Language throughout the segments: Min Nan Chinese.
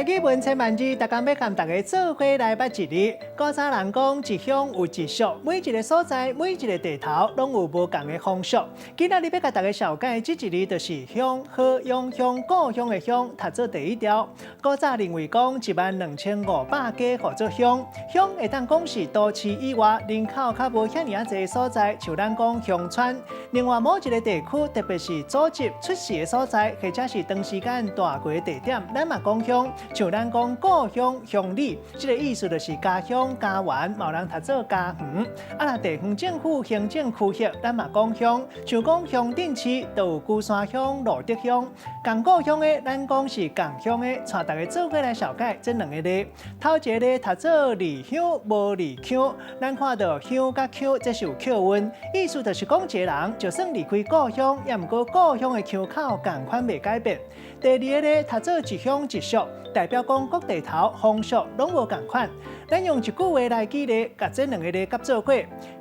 台語文千萬字，逐工欲共大家做伙來捌一字。古早人講一鄉有一俗，每一个所在、每一个地頭，攏有無仝的風俗。今仔日欲共大家紹介這一字，就是鄉，好養鄉故鄉的鄉，讀做第一調。古早認為講12,500家號做鄉，鄉會當講是都市以外人口較無遐爾仔濟的所在，像咱講鄉村。另外某一个地區，特別是祖籍出世的所在，或者是長時間蹛過的地點，咱嘛講鄉。像咱講故鄉鄉里，這个意思就是家鄉家園，嘛有人讀做家園。啊，若地方政府行政區域，咱嘛講鄉，像講鄉鎮市，就有龜山鄉、蘆竹鄉。仝故鄉的，咱講是仝鄉的，帶大家做伙來紹介這兩个字。頭一个字讀做離鄉無離腔，咱看著鄉佮腔，這是有扣韻，意思就是講一个人就算離開故鄉，也毋過故鄉的腔口仝款袂改變。第二个字讀做一鄉一俗，代表講各地頭風俗攏無仝款。咱用一句話來舉例，共這兩个字夾做伙。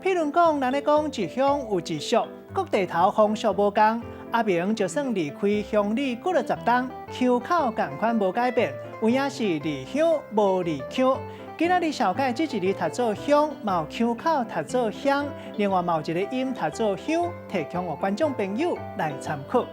譬如講，人咧講一鄉有一俗，各地頭風俗無仝。阿明就算離開鄉里幾若十冬，腔口仝款無改變，有影是離鄉無離腔。今仔日紹介這一字讀做鄉，嘛有腔口讀做鄉，另外嘛有一个音讀做香，提供予觀眾朋友來參考。